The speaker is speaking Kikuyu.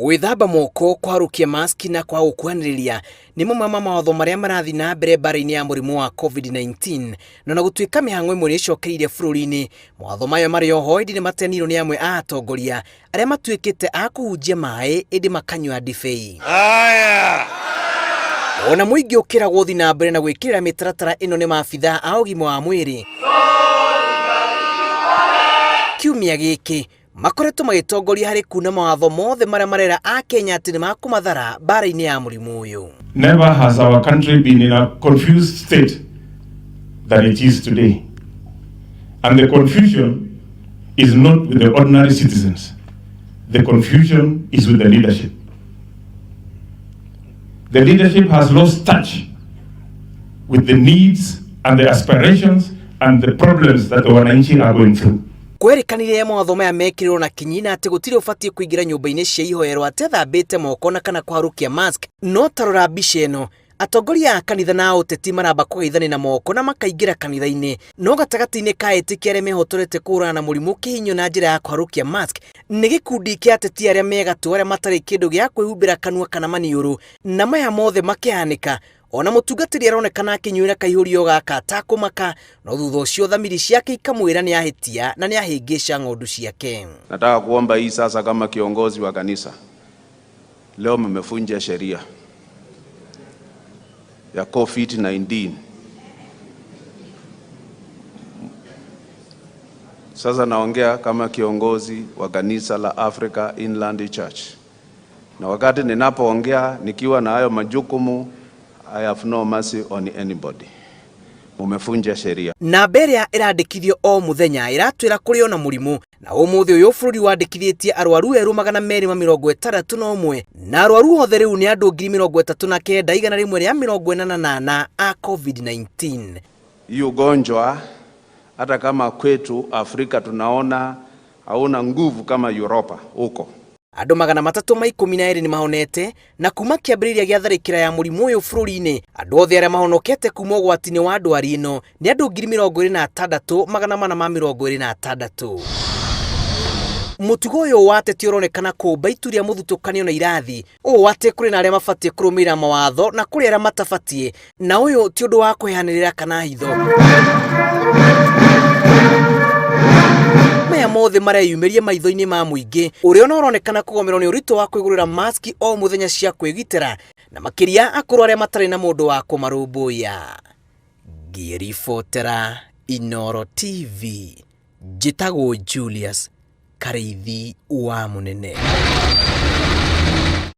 Gwĩthamba moko, kũharũkia maski na kwaga gũkuhanĩrĩria nĩ mamwe ma mawatho marĩa marathiĩ na mbere mbara-inĩ ya mũrimũ wa COVID-19. Na ona gũtuĩka mĩhang'o ĩmwe nĩ ĩcokereirie bũrũri-inĩ, mawatho mayo marĩ oho ĩndĩ nĩ matenirwo nĩ amwe a atongoria arĩa matuĩkĩte a kũhunjia maĩ ĩndĩ makanyua ndibei. Haya. Ona mũingĩ ũkĩragwo ũthiĩ na mbere na gwĩkĩrĩra mĩtaratara ĩno nĩ maabithaa a ũgima wa mwĩrĩ. Kiumia gĩkĩ makoretwo magĩtongoria harĩ kuna mawatho mothe marĩa marera Akenya atĩ nĩ makũmathara mbara-inĩ ya mũrimũ ũyũ. Never has our country been in a confused state than it is today. And the confusion is not with the ordinary citizens. The confusion is with the leadership. The leadership has lost touch with the needs and the aspirations and the problems that the wananchi are going through. Kwerĩkanire mawatho maya mekĩrirwo na kinyi na atĩ gũtirĩ ũbatiĩ kũingĩra nyũmba-inĩ cia ihoero atethambĩte moko na kana kũharũkia mask. No ta rora mbica ĩno, atongoria a kanitha na a ũteti maramba kũgeithania na moko na makaingĩra kanitha-inĩ. No gatagatĩ-inĩ ka etĩkia arĩa mehotorete kũhũrana na mũrimũ kĩhinyio na njĩra ya kũharũkia mask nĩ gĩkundi kĩa ateti arĩa me gatũ arĩa matarĩ kĩndũ gĩa kwĩhumbĩra kanua kana maniũrũ. Na maya mothe makĩhanĩka ona mũtungatĩri aronekana akĩnyuĩra kaihũrio gaka atakũmaka, no thutha ũcio thamiri ciake ikamwĩra nĩ ahĩtia na nĩ ahĩngĩca ng'ondu ciake. Nataka kuomba hii sasa kama kiongozi wa kanisa. Leo mmefunja sheria ya COVID-19. Sasa naongea kama kiongozi wa kanisa la Africa Inland Church. Na wakati ninapoongea nikiwa na hayo majukumu, I have no mercy on anybody. Mumefunja sheria. Namba ĩrĩa ĩrandĩkithio o mũthenya ĩratwĩra kũrĩ ona mũrimũ, na ũmũthĩ ũyũ bũrũri wandĩkithĩtie arwaru erũ magana merĩ ma mĩrongo ĩtandatũ na ũmwe, na arwaru othe rĩu nĩ andũ ngiri mĩrongo ĩtatũ na kenda igana rĩmwe rĩa mĩrongo ĩnana na ana a COVID-19. Hii ugonjwa hata kama kwetu Afrika tunaona hauna nguvu kama Europa huko. Andũ magana matatũ ma ikũmi na erĩ nĩ mahonete, na kuma kĩambĩrĩria gĩa tharĩkĩra ya mũrimũ ũyũ bũrũri-inĩ, andũ othe arĩa mahonokete kuma ũgwati-inĩ wa ndwari ĩno nĩ andũ ngiri mĩrongo ĩrĩ na atandatũ magana mana ma mĩrongo ĩrĩ na atandatũ. Mũtugo ũyũ wa ateti ũronekana kũmba itu rĩa mũthutũkanio na irathi, ũũ atĩ kũrĩ na arĩa mabatiĩ kũrũmĩrĩra mawatho na kũrĩ arĩa matabatiĩ, na ũyũ ti ũndũ wa kũheanĩrĩra kana hitho. Maya mothe mareyumĩria maitho-inĩ ma mũingĩ ũrĩa ona ũronekana kũgomerwo nĩ ũritũ wa kwĩgũrĩra maski o mũthenya cia kwĩgitĩra, na makĩria akũrũ arĩa matarĩ na mũndũ wa kũmarũmbũiya. Ngĩribotera Inooro TV, njĩtagwo Julius Karĩithi wa Mũnene.